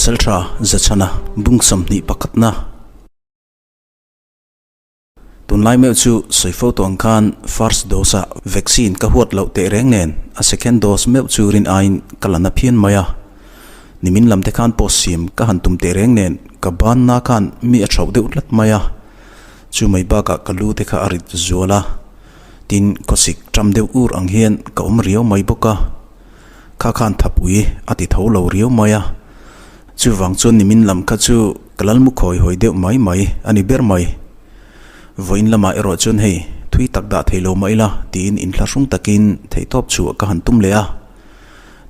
Pasalṭha Zachhana bung 21na. Tunlai meuh chu sawi fo tawh ang khan first dose ah vaccine ka huat loh teh reng nen a second dose meuh chu rin aiin ka la na phian mai a. Nimin lam te khan post siam ka han tum teh reng nen ka banna khan mi a thauh deuh tlat mai a. Chu mai bakah ka lu te kha a rit zual a, tin khawsik ṭam deuh ur ang hian ka awm riau mai bawk a. Kha khan thapui a ti tho lo riau mai a. Chuvang chuan nimin lam kha chu ka lal mu khawi hawi deuh mai mai a ni ber mai. Vawiin lamah erawh chuan hei thui tak dah thei lo mah ila tiin inthlahrung takin theihtawp chhuah ka han tum leh a.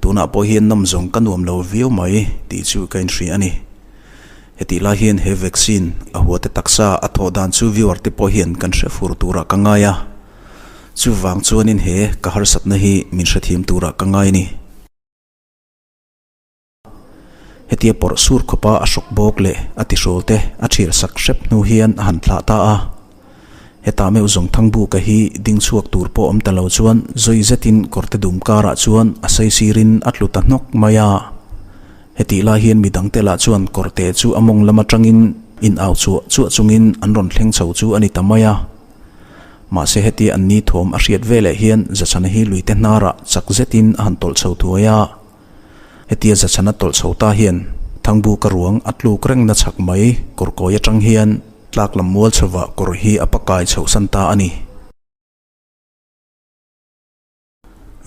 Tunah pawh hian nawm zawng ka nuam lo viau mai tih chu ka inhria a ni. Hetih lai hian he vaccine a huate taksa a thawh dan chu viewer te pawh hian kan hre fur turah ka ngai a. Chuvang chuanin he ka harsatna hi min hrethiam turah ka ngai a ni. Hetia pawrh sur khawpa a hrawk bawk leh a tihrawl te a thial sak hrep hnu hian a han thlah ta a. Hetah meuh zawng Thangbuka hi ding chhuak tur pawh awm ta lo chuan zawi zetin kawrte dum karah chuan a saisirin a tlu ta hnawk mai a. Hetih lai hian midangte lah chuan kawrte chu a mawng lam atangin in au chhuah chuah chungin an rawn thleng chho chu a ni ta mai a. Mahse hetia an ni thawm a hriat veleh hian Zachhana hi luite hnarah chak zetin a han tawlh chho thuai a. Hetia Zachhana tawlh chho ta hian Thangbuka ruang a tluk reng na chhak mai kawr kawi atang hian tlak lam mual chhovah kawr hi a pakai chhohsan ta a ni.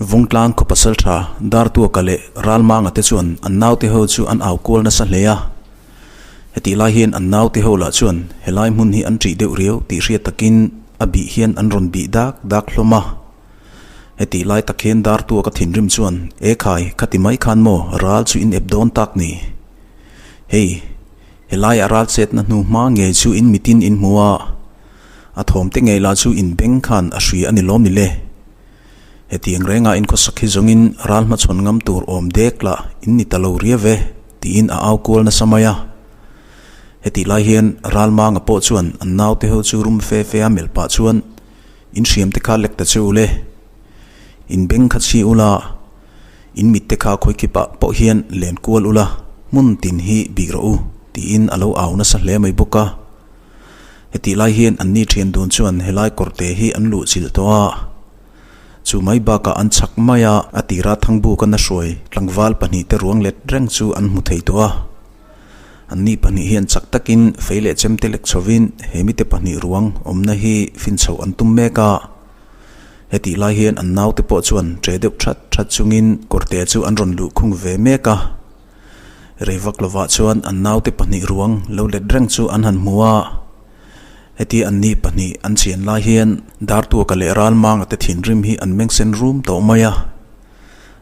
Vawngtlang khaw pasaltha Dartuaka leh Ralmanga te chuan an naute ho chu an au kual nasa hle a. Hetih lai hian an naute ho lah chuan helai hmun hi an ṭih deuh riau tih hriat takin a bih hian an rawn bih dak dak hlawm a. Hetih lai tak hian Dartuaka thinrim chuan, E khai, khati mai khan maw ral chu in ep dawn tak ni? Hei, helaiah ral chetna hnu hma ngei chu in mitin in hmu a, a thawmte ngei lah chu in beng khan a hria a ni lawm ni le? Hetiang renga in khawsak hi zawngin ral hmachhawn ngam tur awm dek lah in ni ta lo ria ve, tiin a au kual nasa mai a. Hetih lai hian Ralmanga pawh chuan an naute ho chu rum fe fe a melh pah chuan, In hriam te kha lek ta che u le. In beng kha chhi ula, in mit te kha khawikipah pawh hian len kual ula, hmun tin hi bih rawh u, tiin a lo au nasa hle mai bawk a. Hetih lai hian anni thian dun chuan helai kawrte hi an luh chilh tawh a. Chu mai bakah an chhak mai a, a tira Thangbuka na hruai tlangval pahnihte ruang let reng chu an hmu thei tawh a. Anni pahnih hian chak takin fei leh chemte lek chhovin he mite pahnih ruang awmna hi fin chhoh an tum mek a. Hetih lai hian an naute pawh chuan ṭe deuh that that chungin kawrte chu an rawn luh khung ve mek a. Rei vak lovah chuan an naute pahnih ruang lo let reng chu an han hmu a. Hetia anni pahnih an chian lai hian Dartuaka leh Ralmanga te thinrim hi an mengsen rum tawh mai a.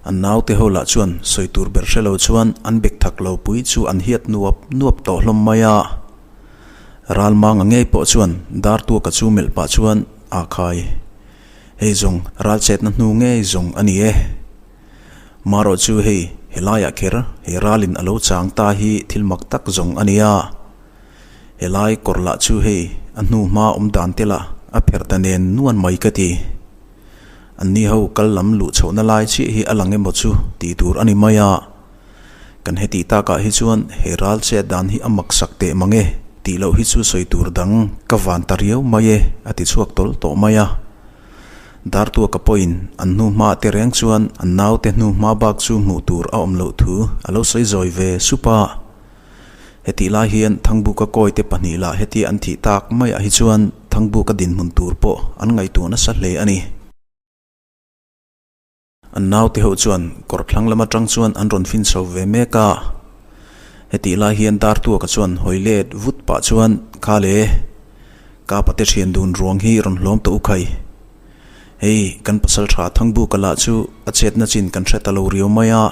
An naute ho lah chuan sawi tur ber hre lo chuan an bek thak lo pui chu an hiat nuap nuap tawh hlawm mai a. Ralmanga ngei pawh chuan Dartuaka chu melh pah chuan a khai. Hei zawng ral chetna hnu ngei zawng a ni e. Marawh chu hei helaiah kher he ralin a lo chang ta hi thil mak tak zawng a ni a. Helai kawr lah chu hei a hnu hma awm dan te lah a pherh ta nen nuan mai ka ti. Anni ho kal lam luh chhohna lai chiah hi a lang emaw chu tih tur a ni mai a. Kan hetih takah hi chuan he ral chet dan hi a mak sak teh mang e tih loh hi chu sawi tur dang ka van ta riau mai e a ti chhuak tawlh tawh mai a. Dartuaka pawhin an hnu hma te reng chuan an naute hnu hma bak chu hmuh tur a awm loh thu a lo sawi zawi ve sup a. Hetih lai hian Thangbuka kawite pahnih lah hetia an thih tak maiah hi chuan Thangbuka dinhmun tur pawh an ngaihtuah nasa hle a ni. An naute ho chuan kawr thlang lam atang chuan an rawn fin chho ve mek a. Hetih lai hian Dartuaka chuan hawi let vut pah chuan, Kha le, ka pate thian dun ruang hi rawn hlawm tawh u khai. Hei, kan pasaltha Thangbuka lah chu a chetna chin kan hre ta lo riau mai a.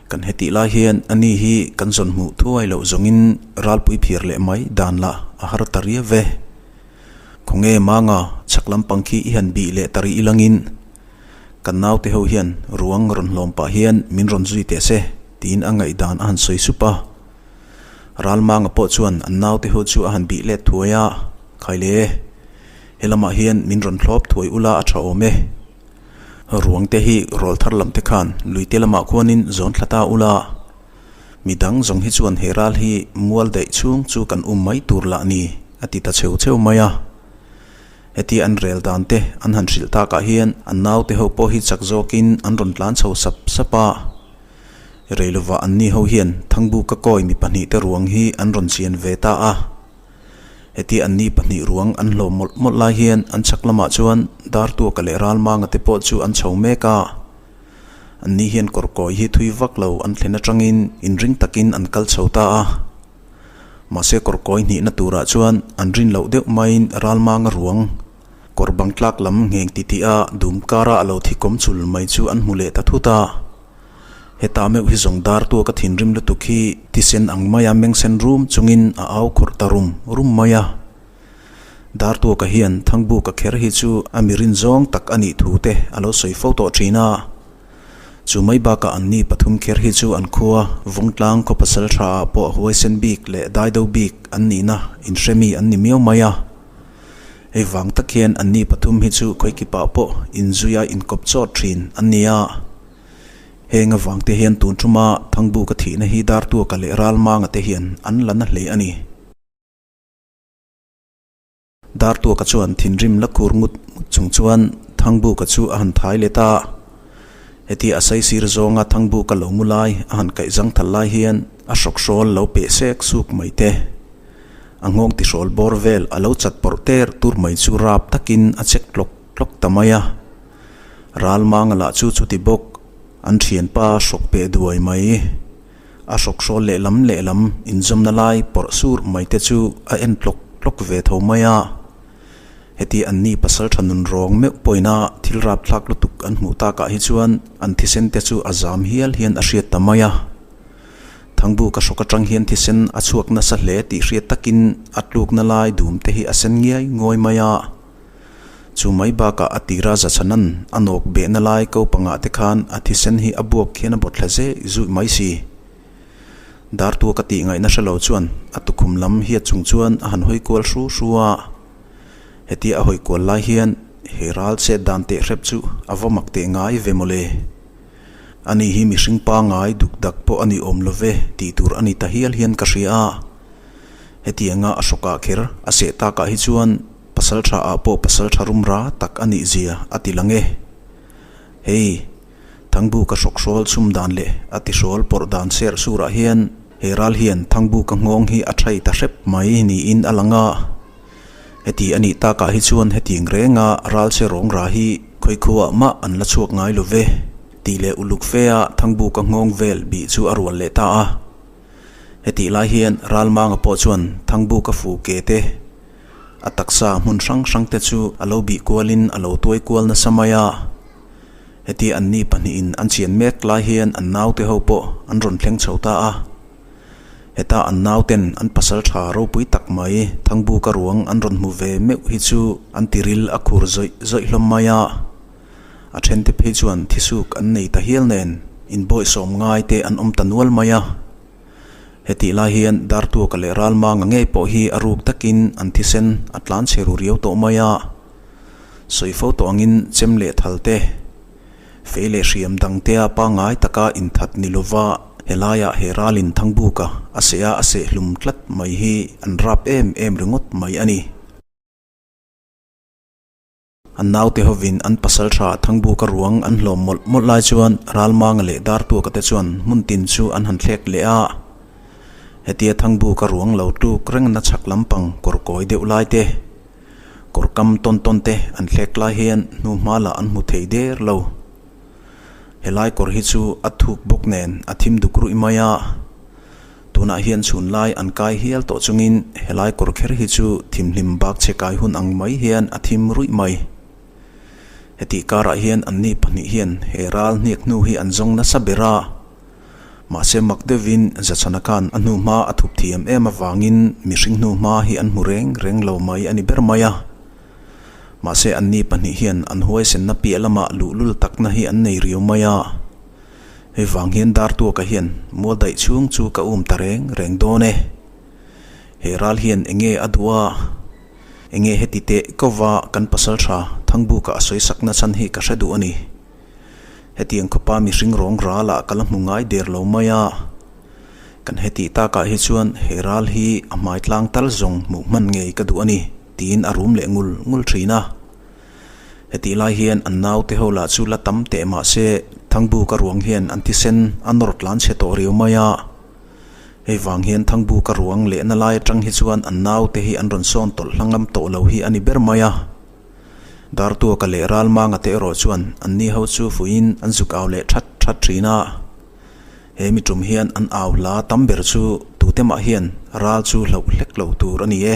Kan hetih lai hian a ni hi kan zawn hmuh thuai loh zawngin ralpui phir leh mai dan lah a har ta riau ve. Khawnge manga chhak lampang khi i han bih leh ta rih ilangin kan naute ho hian ruang rawn hlawm pah hian min rawn zui teh se tiin a ngaihdan a han sawi sup a. Ral manga pawh chuan an naute ho chu a han bih let thuai a, Khaile, he lamah hian min rawn thlawp thuai ula a tha awm e. Ruang te hi rawl thar lam te khan lui te lamah khuanin zawn thla ta ula. Midang zawng hi chuan he ral hi mual daih chhung chu kan um mai tur lah ni, a ti ta cheu cheu mai a. Hetia an rel dan te an han hrilh takah hian an naute ho pawh hi chak zawkin an rawn tlan chho sap sap a. Reilova anni ho hian Thangbuka kawi mi pahnihte ruang hi an rawn chian ve ta a. Hetia anni pahnih ruang an hlawm mawlh mawlh lai hian an chhak lamah chuan Dartuaka leh Ralmanga te pawh chu an chho mek a. Anni hian kawr kawi hi thui vak lo an thlen atangin inring takin an kal chho ta a. Mahse kawr kawi hnihna turah chuan an rin loh deuh maiin Ralmanga ruang kawr bang tlak lam ngheng titih a dum kara a lo thi kawm chul mai chu an hmu leh ta thut a. Heta meuh hi zawng dar tuaka thinrim lutuk hi thisen ang maia mengsen rum chungin a au khawrh ta rum rum mai a. Dar tuaka hian Thangbuka kher hi chu a mi rin zawng tak a nih thu te a lo sawi fo tawh thin a. Chu mai bakah anni pathum kher hi chu an khua Vawngtlang khaw pasal tha ah pawh a huaisen bik leh daido bik an nihna inhremi an ni miau mai a. Hei vang tak hian anni pathum hi chu khawikipah pawh inzuia inkawp chawt thin an ni a. Heng avang te hian tun thuma Thangbuka thihna hi Dartuaka leh Ralmanga te hian an la na hle a ni. Dartuaka chuan thinrim la khur ngut ngut chung chuan Thangbuka chu a han thai let a. Hetia a saisir zawnga Thangbuka lo mu lai a han kaih zang thal lai hian a hrawkhrawl lo peh sek suk mai te. A nghawng tihrawl bawr vel a lo chat pawrh ter tur mai chu rap takin a chek tlawk tlawk ta mai a. Ralmanga lah chu chuti bawk, an thianpa hrawk peh duai mai. A hrawk hrawl lehlam lehlam inzawmna lai pawrh sur mai te chu a en tlawk tlawk ve tho mai a. Heti anni pasal tha nun rawng meuh pawina thil rapthlak lutuk an hmuh takah hi chuan an thisen te chu a zam hial hian a hriat ta mai a. Thangbuka hrawk atang hian thisen a chhuak nasa hle tih hriat takin a tlukna lai dum te hi a sen ngiai ngawi mai a. Chu mai bakah a tira zachhanan a nawk behna lai ko pangah te khan a thisen hi a buak khian a bawt thla zeh zuih mai si. Dartua ka tih ngaihna hre lo chuan a tukhum lam hiat chung chuan a han hawi kual hru hru a. Hetia a hawi kual lai hian he ral chet dan teh hrep chu a va mak teh ngai ve mawle. Ani hi mihring pangai duk dak pawh a ni awm lo ve tih tur a ni ta hial hian ka hria a. Hetianga a hrawkah kher a seh takah hi chuan Pasal tha ah pawh pasal tha rum ra tak a nih zia a ti lang e. Hei, Thangbuka hrawkhrawl chhum dan leh a tihrawl pawrh dan serh surah hian he ral hian Thangbuka nghawng hi a thai ta hrep mai niin a lang a. Heti a nih takah hi chuan hetiang renga ral che rawng ra hi khawikhuaah mah an la chhuak ngai lo ve tih leh uluk fe a Thangbuka nghawng vel bih chu a rual leh ta a. Hetih lai hian Ralmanga pawh chuan Thangbuka fu ke te, A taksa hmun hrang hrang te chu a lo bih kualin a lo tuai kual nasa mai a. Heti anni pahnihin an chian mek lai hian an naute ho pawh an rawn thleng chho ta a. Heta an nauten an pasal tha ropui tak mai Thangbuka ruang an rawn hmu ve meuh hi chu an tiril a khur zawih zawih hlawm mai a. A thente phei chuan thisuk an nei ta hial nen inbawihsawm ngai te an awm ta nual mai a. Hetih lai hian Dartuaka leh Ralmanga ngei pawh hi a ruk takin an thisen a tlan chhe ru riau tawh mai a. Sawi fo tawh angin chem leh thal te, fei leh hriam dang tea pangngai taka inthat ni lova helaiah he ralin Thangbuka a seh a a seh hlum tlat mai hi an rap em em ringawt mai a ni. An naute hovin an pasal tha Thangbuka ruang an hlawm mawlh mawlh lai chuan Ralmanga leh Dartuaka te chuan hmun tin chu an han thlek leh a. Hetia Thangbuka ruang lo tluk rengna chhak lampang kawr kawi deuh lai te, kawr kam tawn tawn te an thlek lai hian hnuhma lah an hmu thei der lo. Helai kawr hi chu a thuk bawk nen a thim duk ruih mai a. Tunah hian chhun lai an kai hial tawh chungin helai kawr kher hi chu thimhlim bak chhe kai hun ang mai hian a thim ruih mai. Hetih karah hian anni pahnih hian he ral hniak hnu hi an zawng nasa ber a. Mahse mak deuhin Zachhana khan a hnu hma a thup thiam em avangin mihring hnu hma hi an hmu reng reng lo mai a ni ber mai a. Mahse anni pahnih hian an huaisenna piah lamah luhlul takna hi an nei riau mai a. Hei vang hian Dartuaka hian mual daih chhung chu ka um ta reng reng dawn e. He ral hian enge a duh a, enge heti teh kova kan pasal tha Thangbuka a sawi sakna chhan hi ka hre duh a ni. Hetiang khawpa mihring rawng ralah ka la hmu ngai der lo mai a. Kan hetih takah hi chuan he ral hi a hmai tlang tal zawng hmuh hman ngei ka duh a ni, tiin a rum leh ngul ngul thin a. Hetih lai hian an naute ho lah chu la tam teh mah se Thangbuka ruang hian an thisen a nawr tlan chhe tawh riau mai a. Hei vang hian Thangbuka ruang lehna lai atang hi chuan an naute hi an rawn sawn tawlh hla ngam tawh lo hi a ni ber mai a. Dartuaka leh Ralmanga te erawh chuan anni ho chu fuiin an zuk au leh that that thin a. He mi tum hian an au hla tam ber chu tute mah hian ral chu hlauh hlek lo tur a ni e.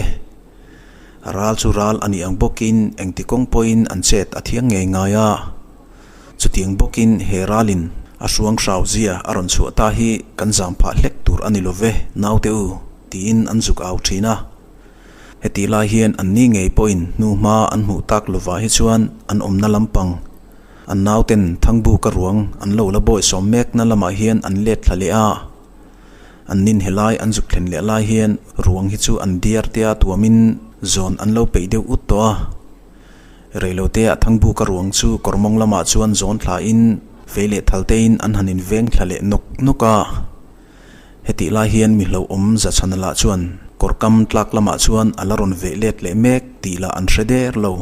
Ral chu ral a nih ang bawkin engti kawng pawhin an chet a thiang ngei ngai a. Chutiang bawkin he ralin a hruang hrau zia a rawn chhuah ta hi kan zam phah hlek tur a ni lo ve, naute u, tiin an zuk au thin a. Hetih lai hian anni ngei pawhin hnuhma an hmuh tak lovah hi chuan an awmna lampang an nauten Thangbuka ruang an lo la bawisawm mekna lamah hian an let thla leh a. An nin helai an zuk thlen leh lai hian ruang hi chu an diar tea tuamin zawn an lo peih deuh ut tawh a. Reilotea Thangbuka ruang chu kawrmawng lamah chuan zawn thlain fei leh thaltein an han inveng thla leh nawk nawk a. Hetih lai hian mi hlauhawm Zachhana lah chuan kawr kam tlak lamah chuan a la rawn veh let leh mek tih lah an hre der lo.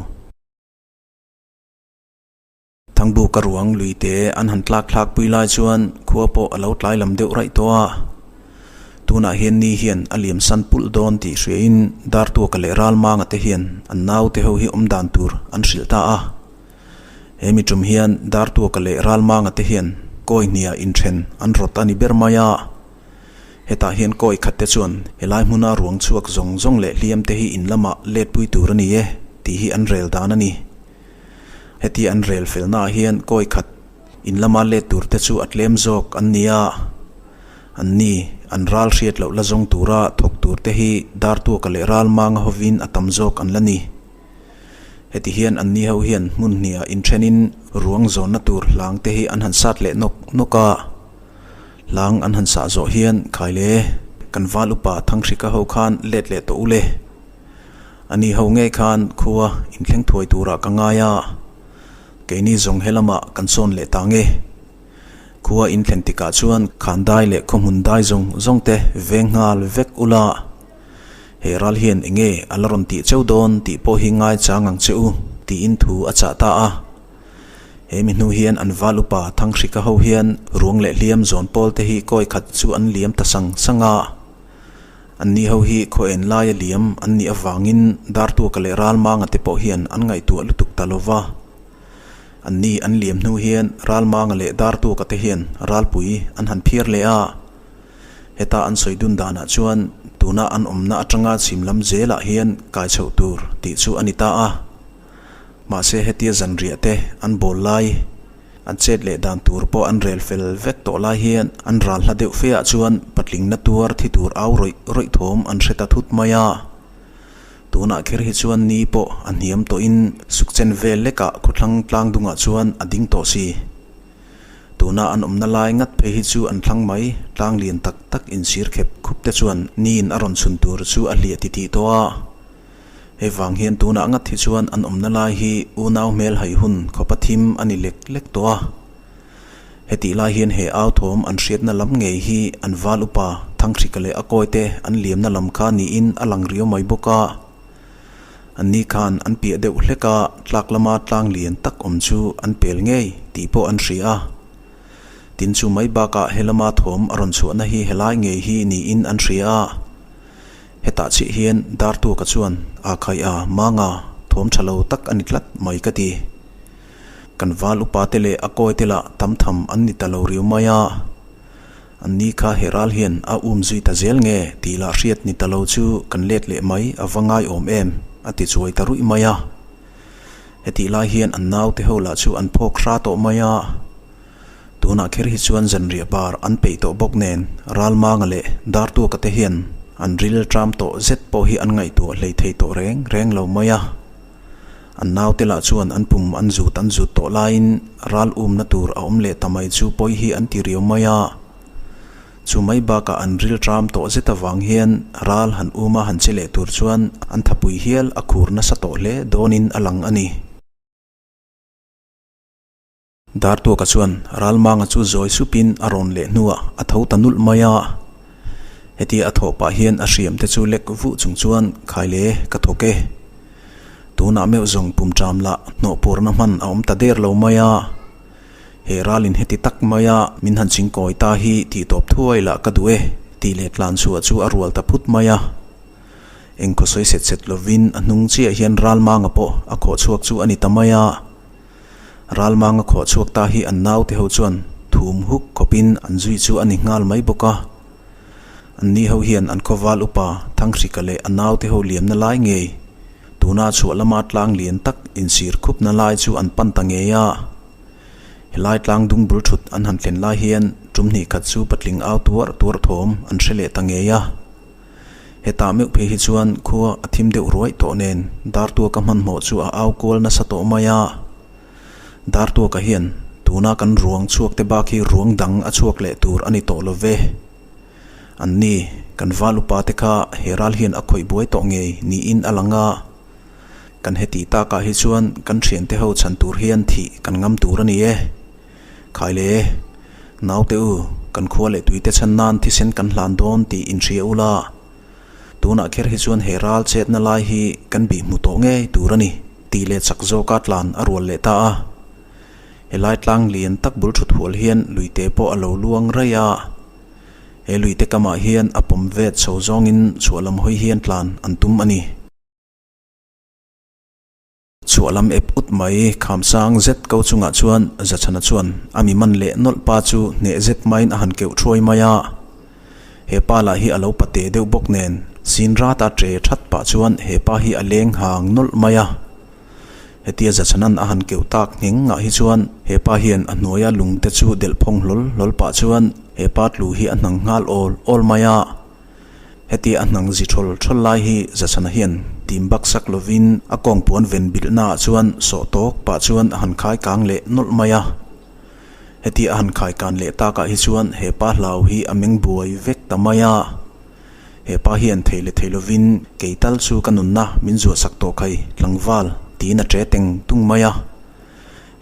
Thangbuka ruang lui te an han tlak thlak pui lai chuan khua pawh a lo tlai lam deuh raih tawh a. Tunah hian ni hian a liam san pulh dawn tih hriain Dartuaka leh Ralmanga te hian an naute ho hi awm dan tur an hrilh ta a. He mi tum hian Dartuaka leh Ralmanga te hian kawi hniah inthen an rawt a ni ber mai a. Hetah hian kawi khat te chuan helai hmuna ruang chhuak zawng zawng leh hliam te hi in lamah let pui tur a ni e tih hi an rel dan a ni. Heti an rel felnaah hian kawi khat in lama let tur te chu a tlem zawk an ni a. An ni, an ral hriat loh la zawng tura thawk tur te hi Dartuaka leh Ralmanga hovin a tam zawk an la ni. Heti hian anni ho hian hmun hniah inthenin ruang zawnna tur hlang te hi an han sat leh nawk nawk a. Hlang an han sah zawh hian Khaile, kan val upa Thanghrika ho khan let leh tawh u le. Ani ho ngei khan khua inthleng thuai turah ka ngai a, keini zawng he lamah kan sawn leh ta nge. Khua inthlen tikah chuan khandai leh khawhmun dai zawng zawng te veng nghal vek ula. He ral hian enge a la rawn tih cheu dawn tih pawh hi ngai chang ang che u, tiin thu a chah ta a. He mi hnu hian an val upa Thanghrika ho hian ruang leh hliam zawn pawl te hi kawi khat chu an liam ta sang sang a. Anni ho hi khaw en laia liam an nih avangin Dartuaka leh Ralmanga te pawh hian an ngaihtuah lutuk ta lo va. Anni an liam hnu hian Ralmanga leh Dartuaka te hian ralpui an han phiar leh a. Heta an sawi dun danah chuan tuna an awmna atanga chhim lam zelah hian kai chhoh tur tih chu a ni ta a. Mahse hetia zanriah te an bawl lai, an chet leh dan tur pawh an rel fel vek tawh lai hian an ral hla deuh fe ah chuan patling na tuar thi tur au rawih rawih thawm an hre ta thut mai a. Tunah kher hi chuan ni pawh a hniam tawhin sukchen vel lekah khawthlang tlang dungah chuan a ding tawh si. Tuna an awmna lai ngat phei hi chu an thlang mai, tlang lian tak tak insir khep khup te chuan niin a rawn chhun tur chu a hliah titih tawh a. Hei vang hian tunah ngat hi chuan an awmna lai hi unau hmel hai hun khawpa thim a ni lek lek tawh a. Hetih lai hian he au thawm an hriatna lam ngei hi an val upa Thanghrika leh a kawi te an liamna lam kha niin a lang riau mai bawk a. Anni khan an piah deuh hlek a, tlak lama tlang lian tak awm chu an pel ngei tih pawh an hria a. Tin chu mai bakah he lama thawm a rawn chhuahna hi helai ngei hi niin an hria a. Hetah chiah hian Dartuaka chuan a khaih a, Manga, thawm tha lo tak a ni tlat mai ka ti. Kan val upa te leh a kawi te lah tam tham an ni ta lo riau mai a. An ni kha he ral hian a um zui ta zel nge tih lah hriat ni ta lo chu kan let leh mai a va ngai awm em a ti chuai ta ruih mai a. Hetih lai hian an naute ho lah chu an phawk hra tawh mai a. Tunah kher hi chuan zanriah bar an peih tawh bawk nen Ralmanga leh Dartuaka te hian an ril tram tawh zet pawh hi an ngaihtuah hlei thei tawh reng reng lo mai a. An naute lah chuan an pum an zut an zut tawh laiin ral umna tur a awm leh ta mai chu pawi hi an ti riau mai a. Chu mai bakah an ril tram tawh zet avang hian ral han uma han che leh tur chuan an thapui hial a khur nasa tawh hle dawnin a lang a ni. Dartuaka chuan Ralmanga chu zawi supin a rawn leh hnuah a tho ta nulh mai a. Hetia a thawh pah hian a hriam te chu lek vuh chung chuan khai le ka thawk e. Tunah meuh zawng pum ṭam lah hnawh purna hman a awm ta der lo mai a. He ralin heti tak maia min han chingkawi ta hi tih tawp thuai lah ka duh e tih leh tlan chhuah chu a rual ta phut mai a. Engkhaw sawi set set lovin a hnung chiah hian Ralmanga pawh a khawh chhuak chu a ni ta mai a. Ralmanga khawh chhuak ta hi an naute ho chuan thum huk khawpin an zui chu a ni nghal mai bawk a. Anni ho hian an khawval upa Thanghrika leh a naute ho liamna lai ngei tuna chhuah lama tlang lian tak insir khupna lai chu an pan ta ngei a. Helai tlang dung bul thut an han thlen lai hian tum hnih khat chu patling au tuar tuar thawm an hre leh ta ngei a. Hetah meuh phei hi chuan khua a thim deuh ruai tawh nen Dartuaka hmanhmawh chu a au kual nasa tawh mai a. Dartuaka hian tuna kan ruang chhuak te bak hi ruang dang a chhuak leh tur a ni tawh lo ve. An ni, kan val upa te kha he ral hian a khawih buai tawh ngei niin a lang a. Kan heti takah hi chuan kan thiante ho chhan tur hian thih kan ngam tur a ni e. Khai le, naute u, kan khua leh tuite chhan nan thisen kan hlan dawn tih inhria ula, tunah kher hi chuan he ral chetna lai hi kan bih hmu tawh ngei tur a ni, tih leh chak zawka tlan a rual leh ta a. Helai tlang lian tak bul thut hual hian luite pawh a lo luang raih a. He luite kamah hian a pawm vet chho zawngin chhuah lam hawi hian tlan an tum a ni. Chhuah lam ep ut mai kham sang zet ko chungah chuan Zachhana chuan a mi man leh nawlh pa chu hneh zet maiin a han keuh thuai mai a. He pa lah hi a lo pate deuh bawk nen sin rata tre that pah chuan he pa hi a leng hang nawlh mai a. Hetia Zachhanan a han keuh tak ngheng ngah hi chuan he pa hian a hnuaia lung te chu delh phawng hlawl hlawl pah chuan he pa tlu hi a hnang nghal awl awl mai a. Hetia a hnang zi thawl thawl lai hi Zachhana hian tim bak sak lovin a kawng puan ven bilhna ah chuan sawh tawk pah chuan a han khai kang leh nawlh mai a. Hetia a han khai kan leh takah hi chuan he pa hlau hi a meng buai vek ta mai a. He pa hian thei leh thei lovin kei tal chu ka nunna min zuah sak tawh khai tlangval tiin a ṭe teng tung mai a.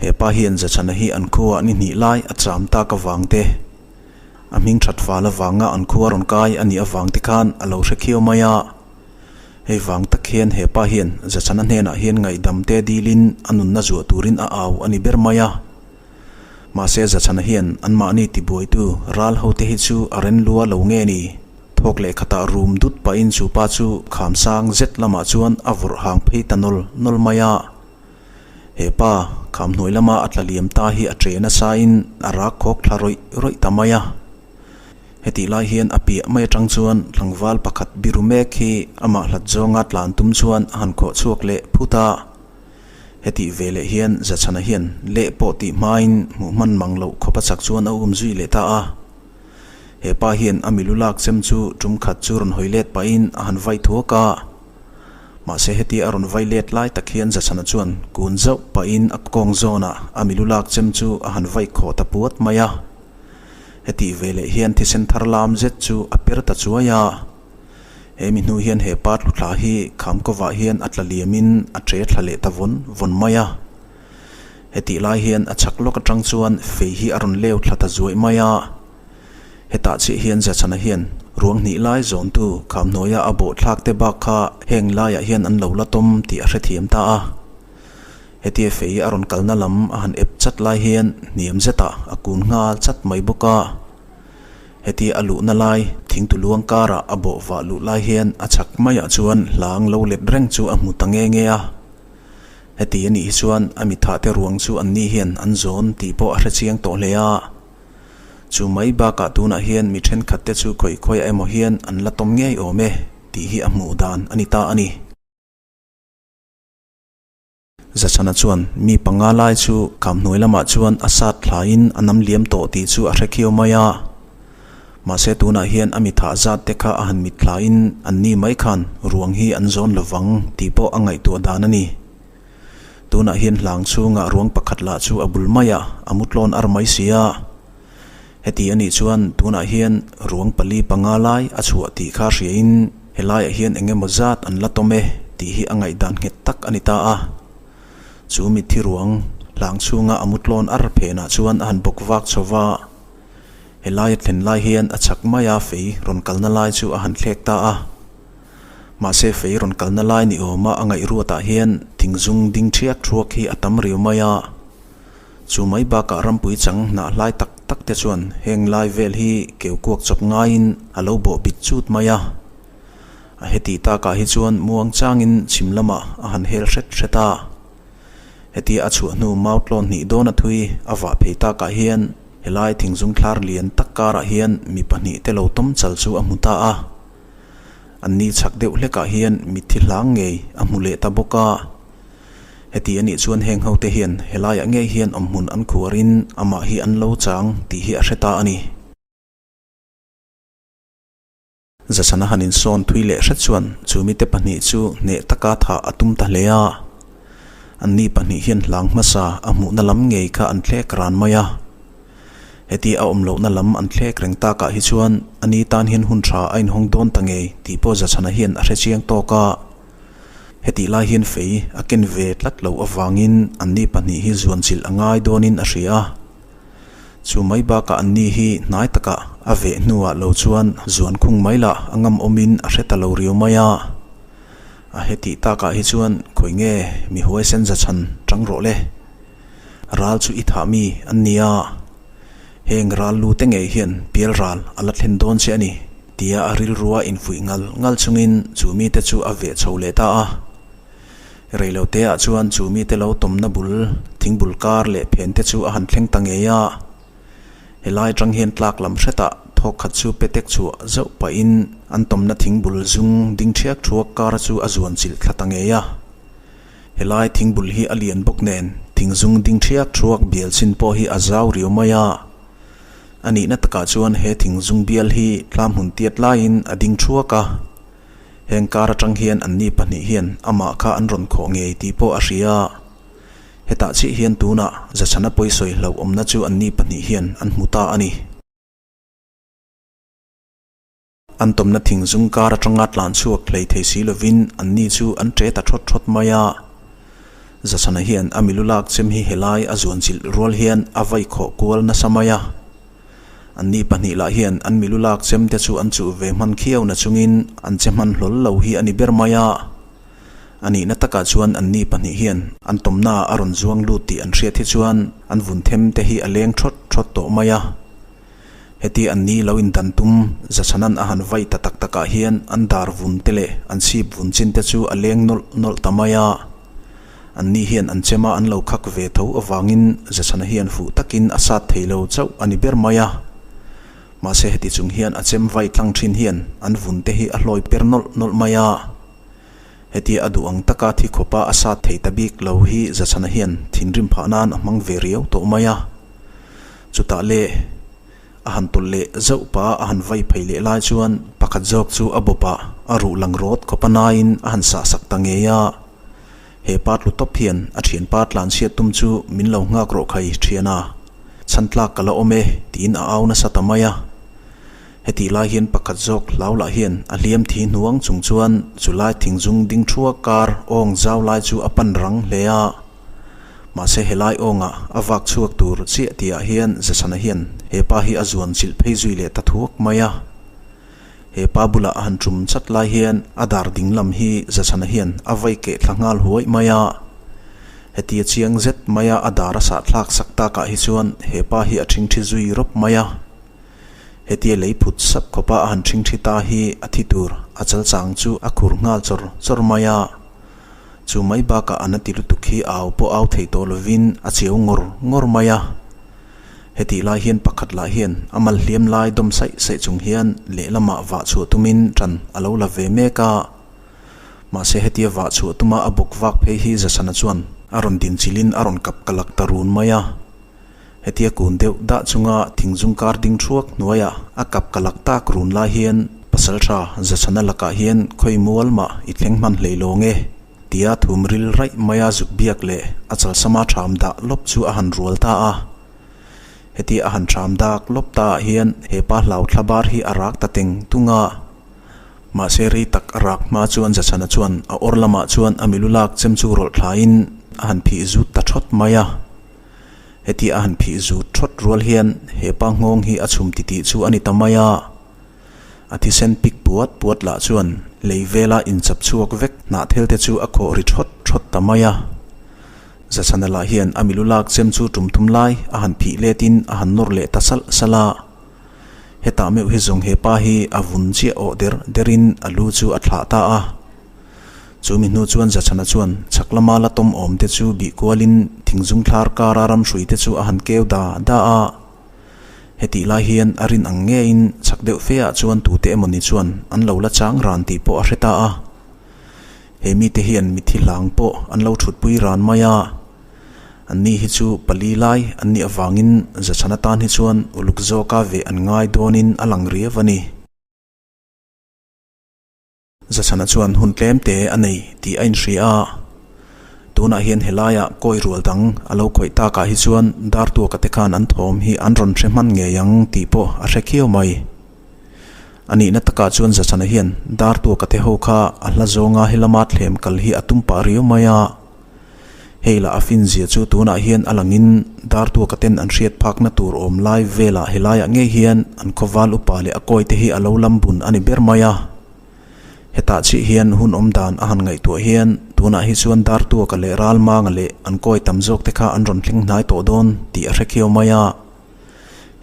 He pa hian Zachhana hi an khuaah ni hnih lai a cham tak avang te. A hming that fal avanga an khua rawn kai a nih avang te khan a lo hre khiau mai a. Hei vang tak hian he pa hian Zachhana hnenah hian ngaihdam te dilin a nunna zuah turin a au a ni ber mai a. Mahse Zachhana hian anmahni tibuaitu ral hote hi chu a ren lua lo nge ni? Thawk leh khatah rum dut pahin chu pa chu kham sang zet lamah chuan a vawrh hang phei ta nawl nawl mai a. He pa kham hnuai lama a tla liam ta hi a che nasa in a rak khawk thla rawih rawih ta mai a. Hetih lai hian a piah mai atang chuan tlangval pakhat biru mek hi amah hlat zawnga tlan tum chuan a han khawh chhuak leh phut a. Hetih ve leh hian Zachhana hian leh pawh tih hmain hmuh hman mang loh khawp a chak chuan a um zui leh ta a. He pa hian a milu lak chem chu tum khat chu rawn hawi let pahin a han vai thuak a. Mahse hetia a rawn vai let lai tak hian Zachhana chuan kun zauh pahin a kawng zawnah a milu lak chem chu a han vai khawh ta puat mai a. Hetih ve leh hian thisen thar lam zet chu a per ta chuai a. He mi hnu hian he pa tlu thla hi kham kawvah hian a tla liamin a che thla leh ta vawn vawn mai a. Hetih lai hian a chhak lawk atang chuan fei hi a rawn leu thla ta zuaih mai a. Hetah chiah hian Zachhana hian ruang hnih lai zawntu kham hnuaia a bawh thlak te bak kha heng laiah hian an lo la tawm tih a hrethiam ta a. Hetia fei a rawn kalna lam a han ep chat lai hian hniam zetah a kun nghal chat mai bawk a. Hetia a luhna lai thingtu luang karah a bawh vah luh lai hian a chhak maiah chuan hlang lo let reng chu a hmu ta nge nge a. Heti a nih hi chuan a mithah te ruang chu anni hian an zawn tih pawh a hrechiang tawh hle a. Chu mai bakah tunah hian mi thenkhat te chu khawi khawiah emaw hian an la tawm ngei awm e tih hi a hmuh dan a ni ta a ni. Zachhana chuan mi panga lai chu kham hnuai lamah chuan a sat thlaiin a nam liam tawh tih chu a hre khiau mai a. Mahse tunah hian a mi thah zat te kha a han mit thlaiin an ni mai khan ruang hi an zawn lovang tih pawh a ngaihtuah dan a ni. Tunah hian hlang chhungah ruang pakhat lah chu a bul maiah a mu tlawn ar mai si a. Heti a nih chuan tunah hian ruang pali panga lai a chhuah tih kha hriain helaiah hian eng emaw zat an la tawm e tih hi a ngaihdan nghet tak a ni ta a. Chu mitthi ruang hlang chhunga a mu tlawn ar phenah chuan a han bawk vak chho va. Helai a thlen lai hian a chhak maia fei rawn kalna lai chu a han thlek ta a. Mahse fei rawn kalna lai ni awma a ngaih ruatah hian thingzung ding ṭhiak ṭhuak hi a tam riau mai a. Chu mai bakah rampui chang hnah hlai tak tak te chuan heng lai vel hi keu kuak chawp ngaiin a lo bawh bit chut mai a. A hetih takah hi chuan muang changin chhim lamah a han hel hret hret a. Hetia a chhuah hnu mau tlawn hnih dawn a thui a vah phei takah hian helai thingzung thlar lian tak karah hian mi pahnihte lo tawm chal chu a hmu ta a. Anni chhak deuh hlekah hian mitthi hlang ngei a hmu leh ta bawk a. Heti anih chuan heng hote hian helaiah ngei hian awmhmun an khuarin amah hi an lo chang tih hi a hre ta a ni. Zasana han insawn thui leh hret chuan chu mite pahnih chu hneh taka thah a tum ta hle a. Anni pahnih hian hlang hmasa a hmuhna lam ngei kha an thlek ran mai a. Heti a awm lohna lam an thlek reng takah hi chuan ani tan hian hun tha a inhawng dawn ta ngei tih pawh Zachhana hian a hre chiang tawk a. Hetih lai hian fei a ken ve tlat loh avangin anni pahnih hi zuanchilh a ngai dawnin a hria a. Chu mai bakah anni hi hnai takah a veh hnuah lo chuan zuan khung mai lah a ngam awmin a hre ta lo riau mai a. A hetih takah hi chuan khawi nge mi huaisen zachhan tang rawh le. Ral chu i thah mi an ni a, heng ral lu te ngei hian pial ral a la thlen dawn che a ni, tia a rilrua infuih ngal ngal chungin chu mite chu a veh chho leh ta a. Reiloteah chuan chu mite lo tawmna bul, thingbul kar leh phen te chu a han thleng ta ngei a. Helai atang hian tlak lam hretah thawk khat chu petek chhuah zauh pahin an tawmna thingbul zung ding ṭhiak ṭhuak kar chu a zuan chilh thla ta ngei a. Helai thingbul hi a lian bawk nen thingzung ding ṭhiak ṭhuak bial chin pawh hi a zau riau mai a. A nihna takah chuan he thingzung bial hi tlam hun tiat laiin a ding ṭhuak a. Heng kar atang hian anni pahnih hian amah kha an rawn khawh ngei tih pawh a hria. Hetah chiah hian tunah Zachhana pawisawi hlauhawmna chu anni pahnih hian an hmu ta a ni. An tawmna thing zung kar atanga tlan chhuak hlei thei si lovin anni chu an ṭe ta ṭhawt ṭhawt mai a. Zachhana hian a milu lak chem hi helai a zuan chilh rual hian a vai khawh kual nasa mai a. Anni pahnih lah hian an milu lak chem te chu an chuh ve hman khiau na chungin an che hman hlawl lo hi a ni ber mai a. A nihna takah chuan anni pahnih hian an tawmnaah a rawn zuang lut tih an hriat hi chuan an vun them te hi a leng ṭhawt ṭhawt tawh mai a. Heti an ni lo indan tum Zachhanan a han vai ta tak takah hian an dar vun te leh an chhip vun chin te chu a leng nawlh nawlh ta mai a. An ni hian an chema an lo khak ve tho avangin Zachhana hian fuh takin a sat thei lo chauh a ni ber mai a. Mahse heti chung hian a chem vai tlang thin hian an vun te hi a hlawi per nawlh nawlh mai a. Heti a duh ang taka thi khawpa a sat thei ta bik lo hi Zachhana hian thinrim phah nan a hmang ve riau tawh mai a. Chutah le, a han tawlh leh zauh pa a han vai phei leh lai chuan pakhat zawk chu a bawpah a ruh lang rawt khawp a naiin a han sah sak ta ngei a. He pa tlu tawp hian a thianpa tlan chhiat tum chu min lo nghak rawh khai thian a, chhan tlak ka la awm e tiin a au nasa ta mai a. Hetih lai hian pakhat zawk hlau lah hian a hliam thi hnuang chung chuan chulai thingzung ding thua kar awng zau lai chu a pan rang hle a. Mahse helai awngah a vak chhuak tur chiah tihah hian Zachhana hian he pa hi a zuan chilh phei zui leh ta thuak mai a. He pa bulah a han tum chat lai hian a dar ding lam hi Zachhana hian a vai keh thla nghal huai mai a. Hetia chiang zet maia a dar a sah thlak sak takah hi chuan he pa hi a ṭhingṭhi zui rawp mai a. Hetia lei phut sap khawpa a han ṭhingṭhi ta hi a thi tur a chalchang chu a khur nghal chawr chawr mai a. Chu mai bakah a na ti lutuk hi au pawh au thei tawh lovin a chiau ngawr ngawr mai a. Hetih lai hian pakhat lah hian a mal hliam lai dawm saih saih chung hian lehlamah vah chhuah tumin ṭan a lo la ve mek a. Mahse hetia vah chhuah tuma a bawk vak phei hi Zasana chuan a rawn din chilhin a rawn kap ka lak ta run mai a. Hetia kun deuh dah chunga thingzung kar ding thuak hnuaiah a kap ka lak tak run lai hian Pasaltha Zachhana lakah hian khawi mual mah i thleng hman hlei lawng e tia thum ril raih maia zuk biak leh a chalsama ṭham dah lawp chu a han rual ta a. Hetia a han ṭham dak lawp ta ah hian he pa hlau thla bar hi a rak ta teng tung a. Mahse rei tak a rak hma chuan Zachhana chuan a awr lamah chuan a milu lak chem chu rawlh thlain a han phih zut ta ṭhawt mai a. Hetia a han phih zut thawt rual hian he pa nghawng hi a chhum titih chu a ni ta mai a. A thisen pik puat puat lah chuan lei vela inchap chhuak vek hnahthel te chu a khawh ri thawt thawt ta mai a. Zachhana lah hian a milu lak chem chu tum thum lai a han phih letin a han nawr leh ta salh salh a. Hetah meuh hi zawng he pa hi a vun chiah awh der derin a lu chu a thlah ta a. Chu mi hnu chuan Zachhana chuan chhak lama la tawm awm te chu bih kualin thingzung thlar kara ramhrui te chu a han keu da da a. Hetih lai hian a rin ang ngeiin chhak deuh fe ah chuan tute emawni chuan an lo la chang ran tih pawh a hre ta a. He mite hian mithi hlang pawh an lo thutpui ran mai a. Anni hi chu pali lai an nih avangin Zachhana tan hi chuan uluk zawka veh an ngai dawnin a lang riau a ni. Zachhana chuan hun tlem te a nei tih a inhria a. Tunah hian helaiah kawi rual dang a lo khawih takah hi chuan Dartuaka te khan an thawm hi an rawn hre hman ngei ang tih pawh a hre khiau mai. A nihna takah chuan Zachhana hian Dartuaka te ho kha a hla zawnga helama thlem kal hi a tum pah riau mai a. Hei lah a finzia chu tunah hian a langin Dartuaka ten an hriat phakna tur awm lai velah helaiah ngei hian an khawval upa leh a kawite hi a lo lam bun a ni ber mai a. Hetah chih hian hun awm dan a han ngaihtuah hian tunah hi chuan Dartuaka leh Ralmanga leh an kawi tam zawk te kha an rawn thleng hnai tawh dawn tih a hre khiau mai a.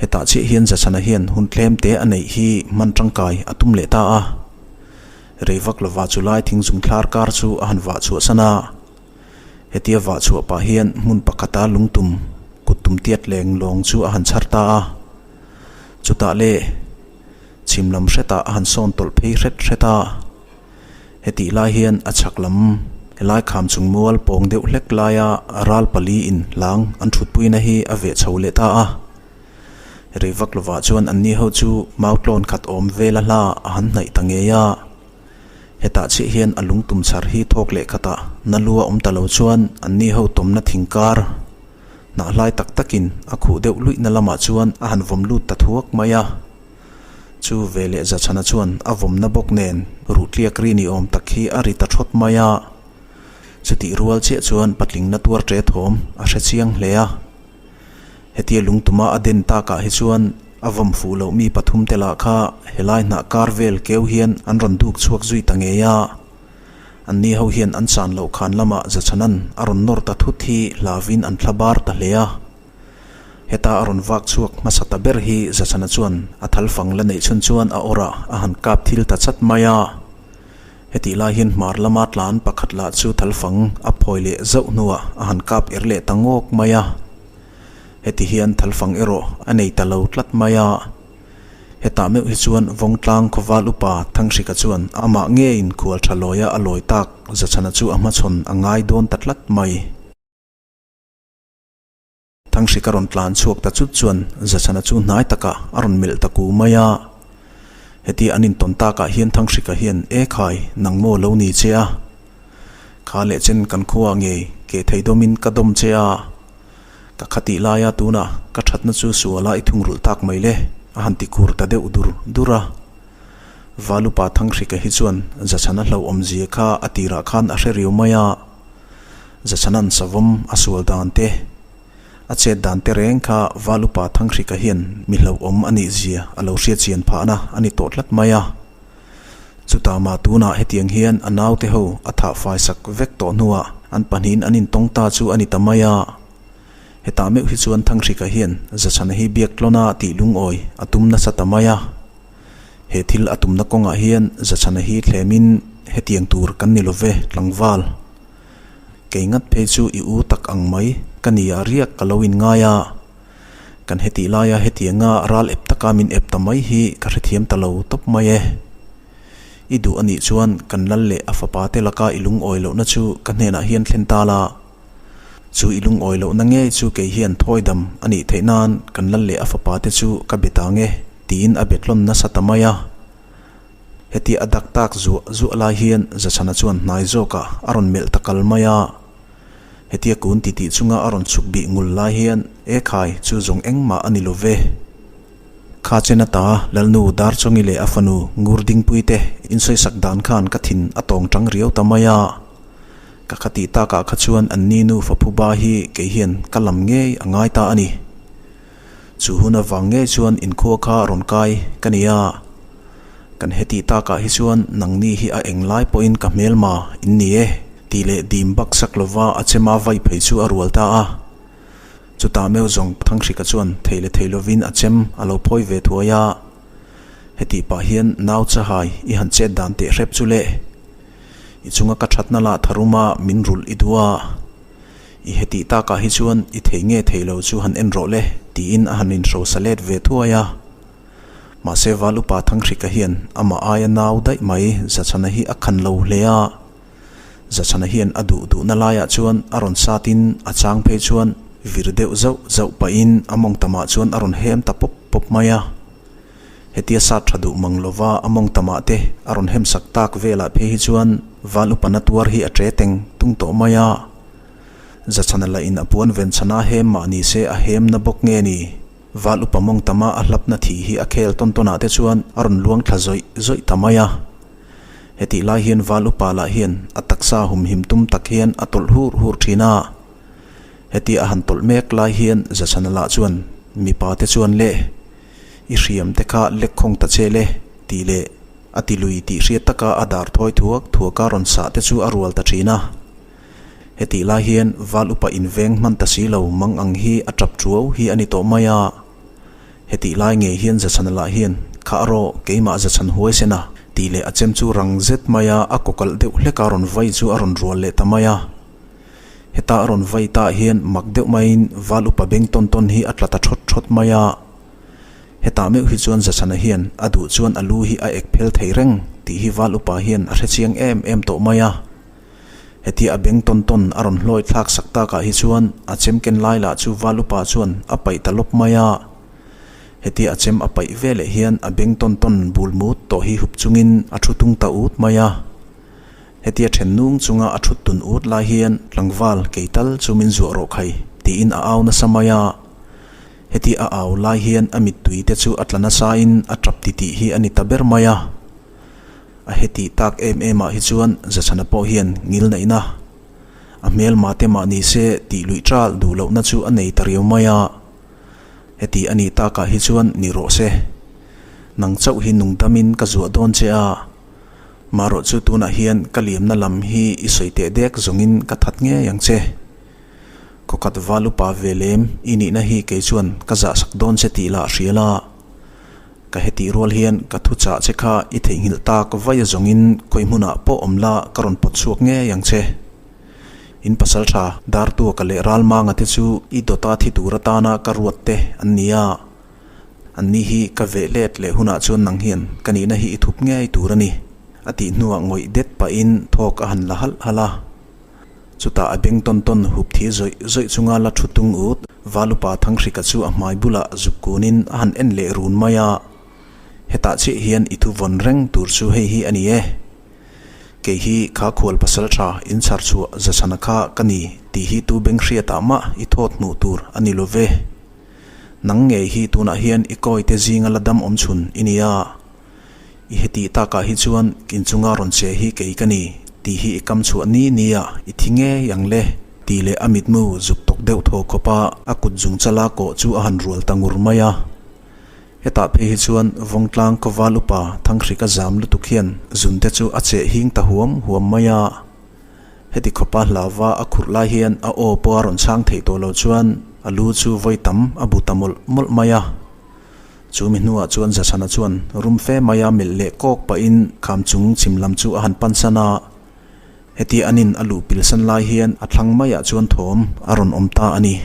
Hetah chiah hian Zachhana hian hun tlem te a neih hi hman tangkai a tum leh ta a. Rei vak lova chu lai thingzung thlar kar chu a han vah chhuah san a. Hetia vah chhuah pah hian hmun pakhata lungtum kut tum tiat leng lawng chu a han chhar ta a. Chutah le chhim lam hretah a han sawn tawlh phei hret hret a. Hetih lai hian a chhak lam helai kham chung mual pawng deuh hlek laia ral pali in hlang an thutpuina hi a veh chho leh ta a. Rei vak lovah chuan anni ho chu mau tlawn khat awm vela hla a han hnaih ta ngei a. Hetah chiah hian a lungtum chhar hi thawk leh khatah na lu a awm ta lo chuan anni ho tawmna thing kar hnah hlai tak takin a khuh deuh luihna lamah chuan a han vawm lut ta thuak mai a. Chu veleh Zachhana chuan a vawmna bawk nen ruhtliak ri ni awm tak hi a ri ta thawt mai a. Chutih rual chiah chuan patling na tuar ṭe thawm a hre chiang hle a. Hetia lungtuma a den takah hi chuan a vawm fuh loh mi pathum te lah kha helai hnah kar vel keu hian an rawn duk chhuak zui ta ngei a. Anni ho hian an chan loh khan lamah Zachhana'n a rawn nawr ta thut hi hlauin an thla bar ta hle a. Heta a rawn vak chhuak hmasa ta ber hi Zachhana chuan a thal fang la neih chhun chuan a awrah a han kap thil ta chat mai a. Hetih lai hian hmar lama tlan pakhat lah chu thal fang a phawi leh zauh hnuah a han kap er leh ta ngawk mai a. Heti hian thal fang erawh a nei ta lo tlat mai a. Hetah meuh hi chuan Vawngtlang khawval upa Thanghrika chuan amah ngeiin khual tha lawia a lawi tak Zachhana chu a hmachhawn a ngai dawn ta tlat mai. Thanghrika rawn tlan chhuak ta chut chuan Zachhana chu hnai takah a rawn melh ta ku mai a. Heti an intawn takah hian Thanghrika hian, E khai, nang maw lo ni che a? Kha leh chen kan khuaah ngei keh thei dawmin ka dawm che a. Ka khatih laia tunah ka thatna chu suala i thungrulh tak mai le, a han ti khur ta deuh dur dur a. Valupa Thanghrika hi chuan Zachhana hlauhawmzia kha a tirah khan a hre riau mai a. Zachhanan savawm a sual dan te, a chet dan te reng kha Valupa Thanghrika hian mi hlauhawm a nih zia a lo hriat chian phahna a ni tawh tlat mai a. Chutah mah tunah hetiang hian a naute ho a thah fai sak vek tawh hnuah an pahnihin an intawng ta chu a ni ta mai a. Hetah meuh hi chuan Thanghrika hian Zachhana hi biak tlawna tih lungawi a tum nasa ta mai a. He thil a tumna kawngah hian Zachhana hi thlemin hetiang tur kan ni love tlangval. Kei ngat phei chu i u tak ang mai ka ni a riak ka lo in ngai a. Kan hetih laia hetianga ral ep taka min ep ta mai hi ka hrethiam ta lo tawp mai e. I duh a nih chuan kan lal leh a fapa te laka i lungawi lohna chu ka hnenah hian thlen ta la. Chu i lungawi lohna ngei chu kei hian thawi dam a nih theih nan kan lal leh a fapa te chu ka be ta nge tiin a be tlawn nasa ta mai a. Heti a dak tak zuah zuah lai hian Zachhana chuan hnai zawkah a rawn melh ta kal mai a. Hetia kun titih chunga a rawn chhuk bih ngul lai hian E khai, chu zawng engmah a ni lo ve. Kha chen ata Lalnu Darchawngi leh a fanu Ngurdingpui te insawisak dan khan ka thin a tawng tang riau ta mai a. Ka khatih takah kha chuan anni nufa phuba hi kei hian ka lam ngei a ngai ta a ni. Chu hun avang ngei chuan inkhua kha rawn kai ka ni a. Kan hetih takah hi chuan nangni hi a englai pawhin ka hmelma in ni e tih leh dim bak sak lova a chema vai phei chu a rual ta a. Chutah meuh zawng Thanghrika chuan thei leh thei lovin a chem a lo phawi ve thuai a. Hetih pah hian nau chahai i han chet dan teh hrep chu le. I chunga ka thatna lah tharuma min rulh i duh a. I hetih takah hi chuan i thei nge thei lo chu han en rawh le tiin a han inhrosa let ve thuai a. Mahse Val Upa Thanghrika hian amah aia nau daih mai Zachhana hi a khan lo hle a. Zachhana hian a duh duhna laiah chuan a rawn satin a chang phei chuan vir deuh zauh zauh pahin a mawngtamah chuan a rawn hem ta pawp pawp mai a. Hetia sat tha duh mang lova a mawngtamah te a rawn hem sak tak velah phei hi chuan Val Upa na tuar hi a ṭe teng tung tawh mai a. Zachhana lahin a puan ven chhana hem mah ni se a hem na bawk nge ni? Val upa mawng tama a hlapna thih hi a khel tawn tawnah te chuan a rawn luang thla zawih zawih ta mai a. Hetih lai hian val upa lah hian a taksa humhim tum tak hian a tawlh hur hur thin a. Hetia a han tawlh mek lai hian Zachhana lah chuan mipa te chuan le, i hriam te kha lek khawng ta che le tih leh a ti lui tih hriat taka a dar thawi thuak thuaka rawn sah te chu a rual ta thin a. Hetih lai hian val upa inveng hman ta si lo mang ang hi a tap thuau hi a ni tawh mai a. Hetih lai ngei hian Zachhana lah hian, Kha rawh, keimah Zachhan huai sen a, tih leh a chem chu rang zet mai a, a kawkalh deuh hlek a rawn vai chu a rawn rual leh ta mai a. Heta a rawn vai tah hian mak deuh maiin val upa beng tawn tawn hi a tla ta thawt thawt mai a. Hetah meuh hi chuan Zachhana hian a duh chuan a lu hi a ek phel thei reng tih hi val upa hian a hrechiang em em tawh mai a. Hetia a beng tawn tawn a rawn hlawi thlak sak takah hi chuan a chem ken lai lah chu Valupa chuan a paih ta lawp mai a. Hetia a chem a paih ve leh hian a beng tawn tawn bul mut tawh hi hup chungin a thu tung ta ut mai a. Hetia then nung chunga a thut tun ut lai hian tlangval kei tal chu min zuah rawh khai tiin a au nasa mai a. Hetia a au lai hian a mittui te chu a tla nasain a tap titih hi a ni ta ber mai a. A hetih tak em em ah hi chuan Zachhana pawh hian ngil neihna a hmelma te mah ni se tih luih ṭal duh lohna chu a nei ta riau mai a. Heti a nih takah hi chuan ni rawh se. Nang chauh hi nungdamin ka zuah dawn che a. Marawh chu tunah hian ka liamna lam hi i sawi teh dek zawngin ka that ngei ang che. Khawkhat val upa ve lem i nihna hi kei chuan ka zahsak dawn che tih lah hria la. Ka hetih rual hian ka thu chah che kha i theihnghilh tak vaia zawngin khawi hmunah pawh awm la ka rawn pawt chhuak ngei ang che. In pasal tha Dartuaka leh Ralmanga te chu i dawta thi tur atana ka ruat te an ni a. An ni hi ka veh let leh hunah chuan nang hian ka nihna hi i thup ngei tur a ni, a tih hnuah ngawih det pahin thawk a han la halh halh a. Chutah a beng tawn tawn hup thi zawih zawih chunga la thu tung ut Valupa Thanghrika chu a hmai bulah zuk kunin a han en leh run mai a. Hetah chiah hian i thu vawn reng tur chu hei hi a ni e. Kei hi kha khual pasal tha inchhar chhuah Zachhana kha ka ni tih hi tu beng hriatah mah i thawt hmuh tur a ni lo ve. Nang ngei hi tunah hian i kawite zinga la dam awm chhun i ni a. I hetih takah hi chuan inchunga rawn che hi kei ka ni tih hi i kam chhuah ni ni a, i thi ngei ang le tih leh a mitmu zuk tawk deuh thaw khawpa a kut zung chala kawh chu a han rual ta ngur mai a. Hetah phei hi chuan Vawngtlang Kawval upa Thanghrika zam lutuk hian zunte chu a cheh hing ta huam huam mai a. Heti khawpa hlauva a khurh lai hian a aw pawh a rawn chhang theih tawh lo chuan a lu chu vawi tam a bu ta mawlh mawlh mai a. Chu mi hnuah chuan Zachhana chuan rum fe maia melh leh kawk pahin kham chung chhim lam chu a han pansan a. Hetia an in a luh pilsan lai hian a thlang maiah chuan thawm a rawn awm ta a ni.